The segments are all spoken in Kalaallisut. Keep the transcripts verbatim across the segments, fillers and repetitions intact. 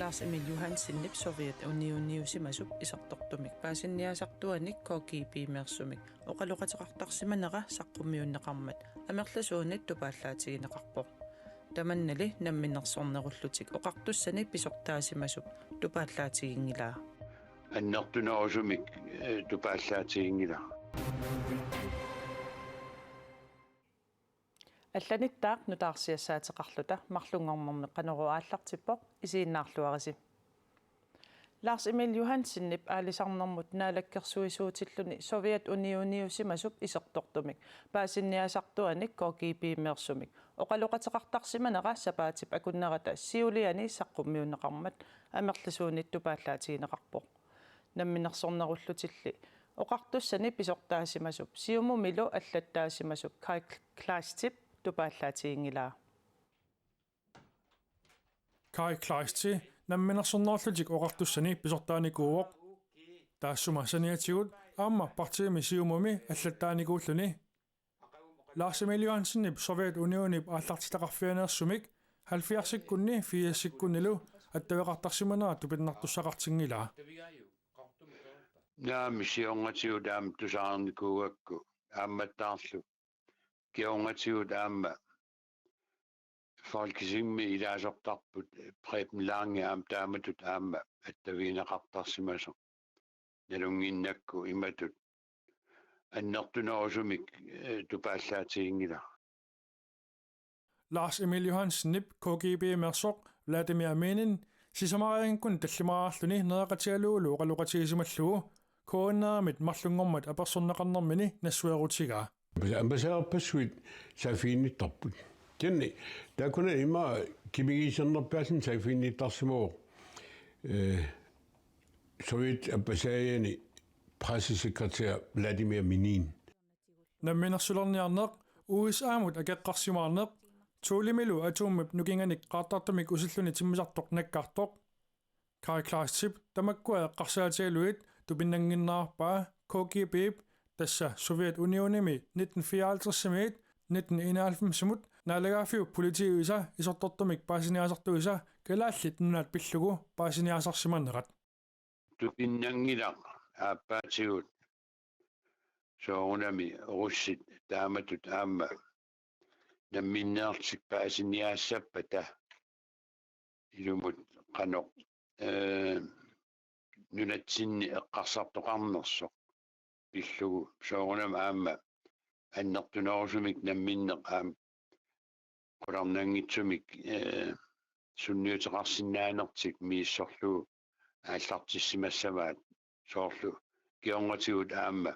Lars Emil Johansenip Sovjet Unioniusimasup isertortumik paasiniaasartuanik K G B-meersumik oqaloqateqartarsimanera saqqummiunneqarmat amerlasuunit tupaallaatigineqarpoq. Tamannali namminersornerullutik oqartussani pisortaasimasup tupaallaatiginngilaa. Annertunerusumik, eh, tupaallaatiginngilaa. Allanittaaq nutaarsiassaateqarluta marlunngornermi Qanorooq aallartippoq, isiginnaarluarisi. Lars Emil Johansenip aalisarnermut naalakkersuisuutilluni Sovjet Unioniusimasup isertortumik paasiniaasartuanik K G B-meersumik oqaloqateqartarsimanera sapaatip akunnerata siuliani saqqummiunneqarmat amerlasuunit tupaallaatigineqarpoq. Namminersornerullutilli oqartussani pisortaasimasup Siumumilu allattaasimasup Kai Kleistip tupaallaatiginngilaa. Kai Kleisti namminersornerullutik oqartussani pisortaanikuuvoq. Taassuma saniatigut aamma partiimi Siumumi allattaanikuulluni. Lars Emil Johansenip Sovjet Unionip aallartitaqarfianeersumik halvfjerdsikkunni firsikkunnilu attaveqartarsimanera tupinnartussaqartinngilaa. Naamik, siornatigut aamma tusarnikuugakku aammattaarlu. Kingornatigut aamma Folketingimi ilaasortarput Preben Lange aamma taamatut aamma attavigineqartarsimasoq. Nalunnginnakku imatut annertunerusumik, eh, tupaallaatiginngilaq. Lars Emil Johansenip K G B-meersoq Vladimir Minin sisamariaanngikkunik tallimariarluni nereqatigalugulu oqaloqatigisimallugu K N R-imit marlunngormat apersorneqarnermini nassuerutigaa. Ambassadørpassuit saaffiginnittarput. Kisianni taakkua ima kimigiisernerpaalluni saaffiginnittarsimavoq, eh, Sovjet ambassadøriani pressesekretær Vladimir Minin. Namminersulerniarneq U S A-mut akeqqarsimaarneq, Thuleimilu atomip nukinganik qaartartumik usilluni timmisartoq nakkartoq. Kai Kleistip tamakkua eqqarsaatigalugit tupinnannginnerarpaa K G B-p, tassa Sovjet Unionimi nitten fireoghalvtredsimiit nitten enoghalvfemsimut naalagaaffiup politiiuisa isertortumik paasiniaasartuisa Kalaallit Nunaat pillugu paasiniaasarsimanerat. Tupinnanngilaq aappaatigut soorunami russit taamatut aamma namminneerlutik paasiniaassappata ilumut qanoq, eh, nunatsinni eqqarsartoqarnersoq pillugu soorunami aamma annertunerusumik namminneq aamma qularnanngitsumik, eh, sunniuteqarsinnaanertik misissorlugu aallartissimassavaat, soorlu kingornatigut aamma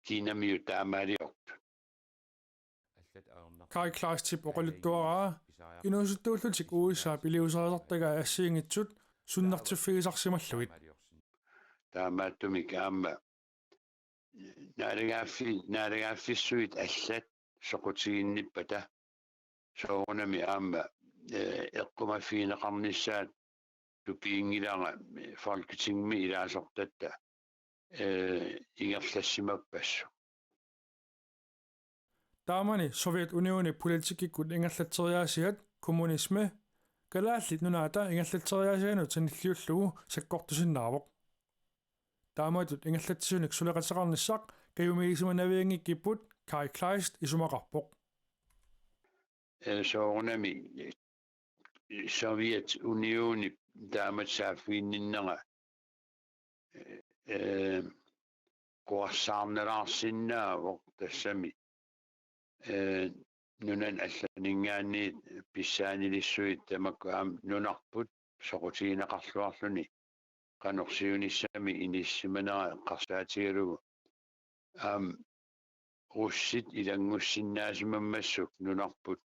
Kinamiut taamaaliortut. Kai Kleistip oqaluttuaraa inuusuttuullutik U S A-p iliuuserisartagaat assigiinngitsut sunnertiffigisarsimallugit. Taamaattumik aamma naalagaaffi-, naalagaaffissuit allat soqutiginnippata soorunami aamma, eh, eqqumaffigineqarnissaat tupiginngilara, eh, Folketingimi ilaasortatta, eh, ingerlassimappassuit. Taamani Sovjet Unionip politikkikkut ingerlatseriaasiat, kommunisme, Kalaallit Nunaata ingerlatseriaasianut sanilliullugu sakkortusinnaavoq. Taamatut ingerlatsisunik suleqateqarnissaq kajumigisimanavianngikkipput Kai Kleist isumaqarpoq. Eh, soorunami, eh, Sovjet Unionip taamatut saaffiginninnera, eh, eh, quersaarnalaarsinnaavoq tassami, eh, nunani allaninngaanniit pissaanilissuit tamakku aamma nunarput soqutigineqarluarluni qanoq siunissami inissisimanera eqqarsaatigalugu aamma russit ilanngussinnaasimammassuk nunarput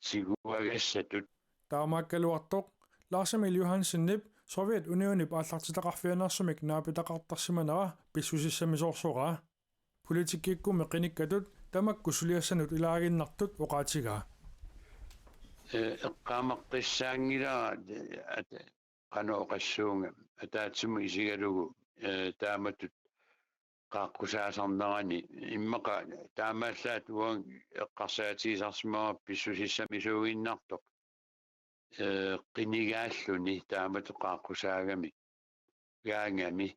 tiguagassatut. Taamaakkaluartoq Lars Emil Johansenip Sovjet Unionip aallartitaqarfianeersumik naapitaqartarsimanera pissusissamisoorsoraa. Politikkikkummi qinikkatut tamakku suliassanut ilaaginnartut oqaatigaa. Eh, eqqaamaqqissaanngilara, eh, at-, qanoq oqassuunga, ataatsimut isigalugu, eh, taamatut qaaqqusaasarnerani. Immaqa taamaallaat uanga eqqarsaatigisarsimavara pissusissamisuuginnartoq. ee, qinigaalluni taamatut qaaqqusaagamik gaangami,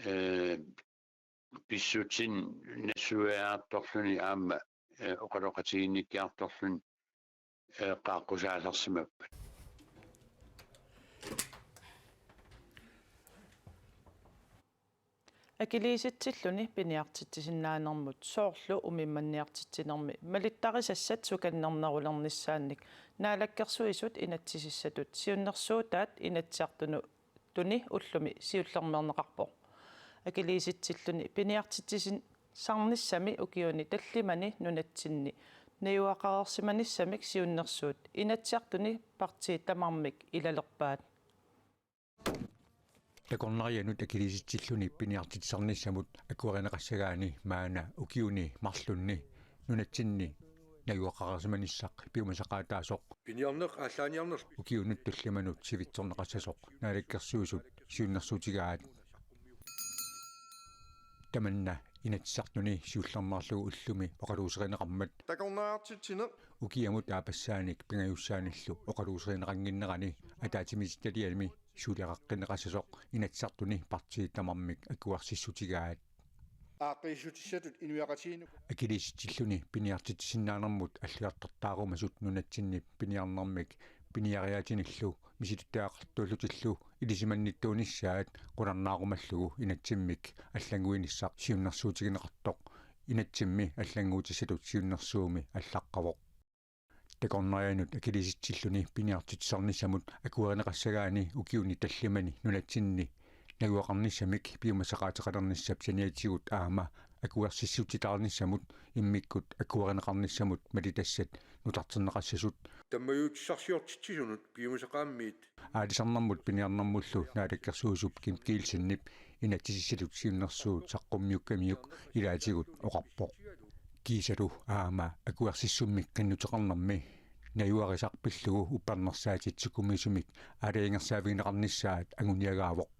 ee, pissutsit nassuiaartorluni aamma, ee, oqaloqatiginnikkiartorluni, ee, qaaqqusaasarsimappat. Akiliisitsilluni piniartitsisinnaanermut soorlu umimmanniartitsinermi malittarisassat sukannernerulernissaannik Naalakkersuisut inatsisissatut siunnersuutaat Inatsisartuni ullumi siullermeerneqarpoq. Akiliisitsilluni piniartitsisin- sarnissami ukiuni tallimani nunatsinni najugaqareersimanissamik siunnersuut Inatsisartuni partiit tamarmik ilalerpaat. Takornarianut akiliisitsilluni piniartitsisarnissamut akuerineqassagaanni maanna ukiuni marlunni nunatsinni najugaqareersimanissaq piumasaqaataasoq. Piniarneq aallaaniarnersoq. Ukiunut tallimanut sivitsorneqassasoq Naalakkersuisut siunnersuutigaat. Tamanna Inatsisartuni siullermeerlugu ullumi oqaluuserineqarmat. Takornariartitsineq. Ukiamut aappassaanik pingajussaanillu oqaluuserineqannginnerani ataatsimiititaliami suleqaqqinneqassasoq Inatsisartuni partiit tamarmik akuersissutigaat. Aaqqiissutissatut inuiaqatigiinni. Akiliisitsilluni piniartitsisinnaanermut alliartortaarumasut nunatsinni piniarnermik piniariaatinillu misilittagaqartuullutillu ilisimannittuunissaat qularnaarumallugu inatsimmik allannguinissaq siunnersuutigineqartoq inatsimmi allannguutissatut siunnersuummi allaqqavoq. Takornarianut akiliisitsilluni piniartitsisarnissamut akuerineqassagaanni ukiuni tallimani nunatsinni najugaqarnissamik piumasaqaateqalernissap saniatigut aamma akuersissutitaarnissamut immikkut akuerineqarnissamut malitassat nutarterneqassasut. Tammajuutissarsiortitsisunut piumasaqaammiit. Aalisarnermut piniarnermullu Naalakkersuisup Kim Kielsenip inatsisissatut siunnersuut saqqummiukkamiuk ilaatigut oqarpoq. Kiisalu aamma akuersissummik qinnuteqarnermi najugarisaq pillugu uppernarsaatit sukumiisumik aalajangersaavigineqarnissaat anguniagaavoq.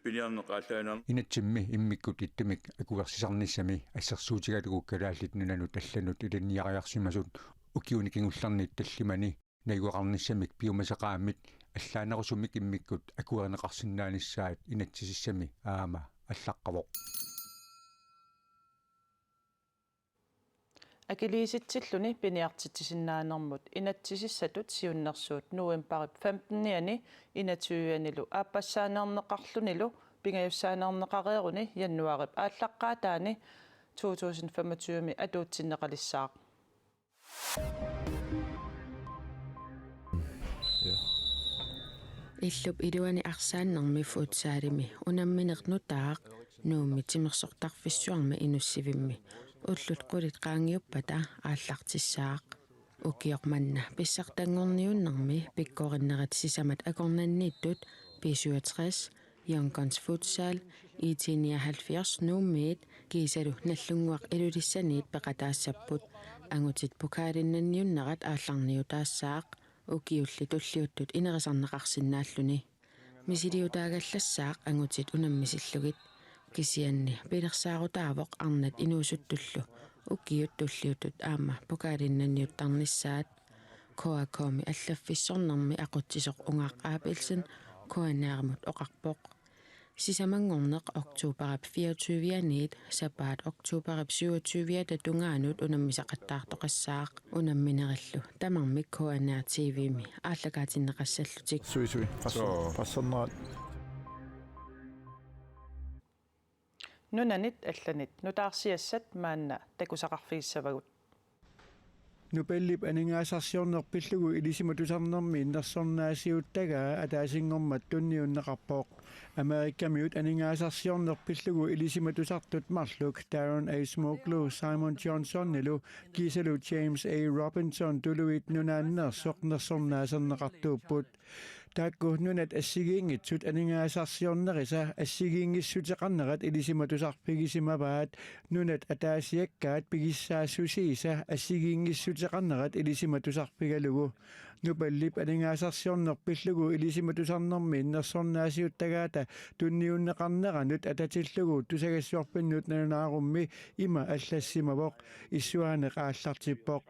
Piniarneq aallaanermi. Inatsimmi immikkut ittumik akuersisarnissami assersuutigalugu Kalaallit Nunanut allanut ilinniariarsimasut ukiuni kingullerni tallimani najugaqarnissamik piumasaqaammit allaanerusumik immikkut akuerineqarsinnaanissaat inatsisissami aamma allaqqavoq. Akiliisitsilluni piniartitsisinnaanermut inatsisissatut siunnersuut novembarip femtenianni enogtyvianilu aappassaaneerneqarlunilu pingajussaaneerneqareeruni januaarip aallaqqaataani to tusind femogtyve-mi atuutsinneqalissaaq. Illup iluani arsaannermi futsalimi unammineq nutaaq Nuummi timersortarfissuarmi Inussivimmi ullut qulit qaangiuppata aallartissaaq. Ukioq manna pissartanngorniunnermi pikkorinnerit sisamat akornanniittut B syvogtres, Young Guns Futsal, I T nioghalvfjerds Nuummiit kiisalu Nagdlunguaq Ilulissaniit peqataassapput. Angutit pokalinnanniunnerat aallarniutaassaaq ukiulli tulliuttut inerisarneqarsinnaalluni. Misiliutaagallassaaq angutit unammisillugit. Kisianni pilersaarutaavoq arnat inuusuttullu ukiut tulliuttut aamma pokalinnanniuttarnissaat. K A K-mi allaffissornermi aqutsisoq Ungaq Abelsen K N R-imut oqarpoq. Sisamanngorneq oktobarip fireogtyve-aniit sapaat oktobarip syvogtyve-ata tungaanut unammisaqattaartoqassaaq. Unamminerillu tamarmik K N R T V-mi aallakaatinneqassallutik. Sui, sui. Qasser-, Suu. Qassernerat. Nunanit allanit nutaarsiassat maanna takusaqarfigissavagut. Nobelip aningaasarsiorneq pillugu Ilisimatusarnermi nersornaasiuttagaa ataasinngormat tunniunneqarpoq. Amerikamiut aningaasarsiorneq pillugu ilisimatusartut marluk Daron Acemoglu, Simon Johnsonilu kiisalu James A. Robinson Tuluit Nunaanneersoq nersornaaserneqartuupput. Taakku nunat assigiinngitsut aningaasarsiornerisa assigiinngissuteqarnerat ilisimatusarfigisimavaat, nunat ataasiakkaat pigissaassusiisa assigiinngissuteqarnerat ilisimatusarfigalugu. Nobelip aningaasarsiorneq pillugu ilisimatusarnermi nersornaasiuttagaata tunniunneqarneranut atatillugu tusagassiorfinnut nalunaarummi ima allassimavoq, issuaaneq aallartippoq.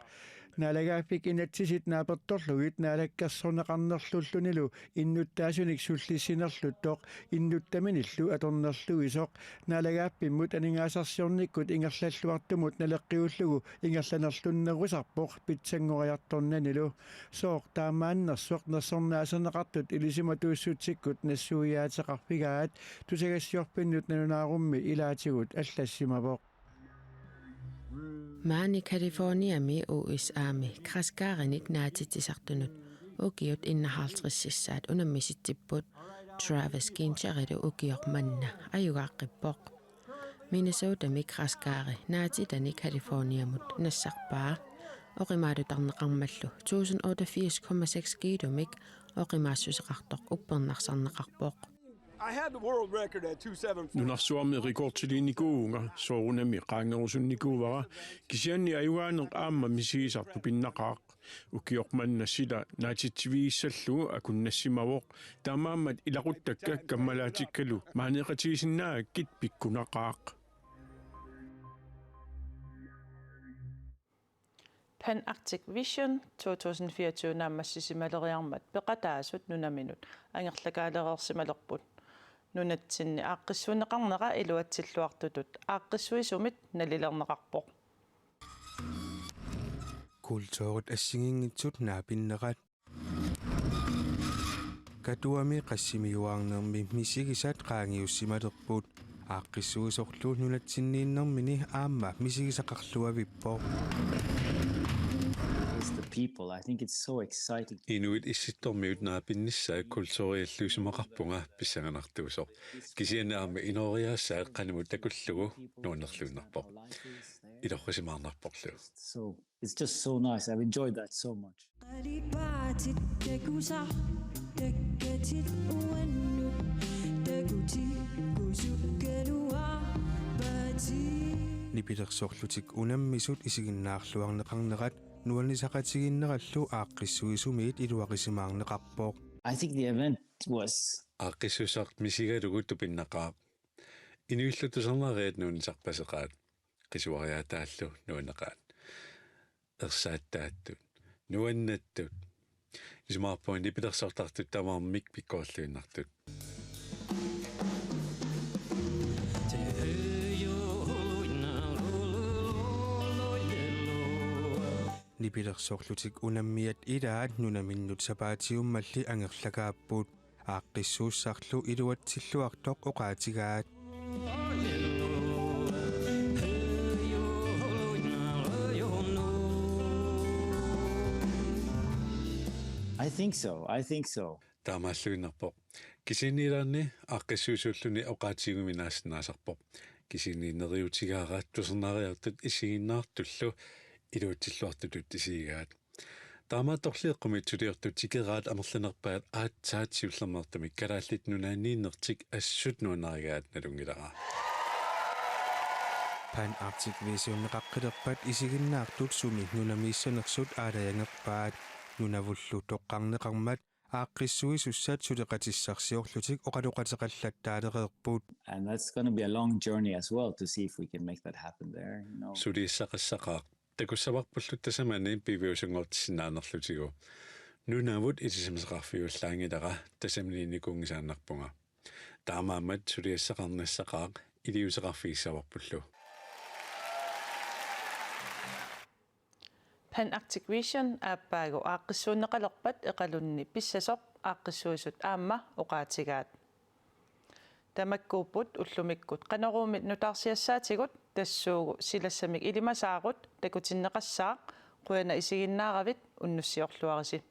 Naalagaaffik inatsisit naapertorlugit naalakkersorneqarnerlullunilu innuttaasunik sullissinerluttoq innuttaminillu atornerluisoq. Naalagaaffimmut aningaasarsiornikkut ingerlalluartumut naleqqiullugu ingerlanerlunnerusarpoq pitsanngoriartornanilu. Sooq taamaannersoq nersornaaserneqartut ilisimatuussutsikkut nassuiaateqarfigaat, tusagassiorfinnut nalunaarummi ilaatigut allassimavoq. Maani Californiami U S A-mi græskarinik naatitsisartunut ukiut enoghalvtredsissaat unammisitsipput Travis Kincherilu ukioq manna ajugaaqqippoq. Minnesotami græskari naatitani Californiamut nassarpaa. Oqimaalutarneqarmallu tusind otteogfirs komma seks kilomik oqimaassuseqartoq uppernarsarneqarpoq. I had the world record at two seven four. Nunarsuarmi rekordiliinnikuuvunga, soorunami qaangerusunnikuuara, kisianni ajugaaneq aamma misigisaq tupinnaqaaq. Ukioq manna sila naatitsivigissallugu akunnassimavoq, taamaammat ilaquttakka kammalaatikkalu maaneeqatigisinnaagakkit pikkunaqaaq. Pan Arctic Vision to tusind fireogtyve naammassisimaleriarmat peqataasut nunaminut angerlakaalereersimalerput. Nunatsinni aaqqissuunneqarnera iluatsilluartutut aaqqissuisumit nalilerneqarpoq. Kulturit assigiinngitsut naapinnerat. Katuami qassimiuaarnermi misigisat qaangiussimalerput. Aaqqissuisorlu nunatsinniinnermini aamma misigisaqarluavippoq. It's the people. I think it's so exciting. Inuit Issittormiut naapinnissaat kulturiallu isumaqarpunga pissanganartuusoq. Kisianni aamma inooriaassaat qanimut takullugu nuannerluinnarpoq. Ilorrisimaarnarporlu. So it's just so nice. I've enjoyed that so much. Qalipaatit takusartakkatit uannut takutikkusukkaluarpaatit. Nipilersorlutik unammisut isiginnaarluarneqarnerat nuannisaqatigiinnerallu aaqqissuisumiit iluarisimaarneqarpoq. I think the event was. Aaqqissuussaq misigalugu tupinnaqaaq. Inuillu tusarnaariat nuannisarpaseqaat. Qisuariaataallu nuanneqaat. Ersaattaattut. Nuannattut. Isumaqarpunga nipilersortartut tamarmik pikkorilluinnartut. Nipilersorlutik unammiat ilaat nunaminnut sapaatiummalli angerlakaapput. Aaqqissuussarlu iluatsilluartoq oqaatigaat. I think so. I think so. Taamaalluinnarpoq. Kisianni ilaanni aaqqissuisuulluni oqaatigiguminaasinnaasarpoq. Kisianni neriuutigaara tusarnaariartut isiginnaartullu iluatsilluartutut isigigaat. Taamaattorli eqqumiitsuliortut tikeraat amerlanerpaat aatsaat siullermeertumik Kalaallit Nunaanniinnertik assut nuannarigaat nalunngilara. Pan Arctic Vision-eqaqqilerpat isiginnaartut sumi nunamiissanersut aalajangerpaat. Nunavullu toqqarneqarmat aaqqissuisussat suleqatissarsiorlutik oqaloqateqallattaalereerput. And that's gonna be a long journey as well to see if we can make that happen there, you know. Suliassaqassaqaaq. Takussavarpullu tasamani piviusunngortissinnaanerlutigu. Nunavut ilisimasaqarfiullaanngilara tasamaniinnikuunngisaannarpunga. Taamaammat suliassaqarnissaqaaq iliuuseqarfigissavarpullu. Pan Arctic Vision aappaagu aaqqissuunneqalerpat Iqalunni pissasoq aaqqissuisut aamma oqaatigaat. Tamakkuupput ullumikkut Qanoruumit nutaarsiassaatigut, tassuugu silassamik ilimasaarut takutinneqassaaq, qujanaq isiginnaaravit, unnussiorluarisi.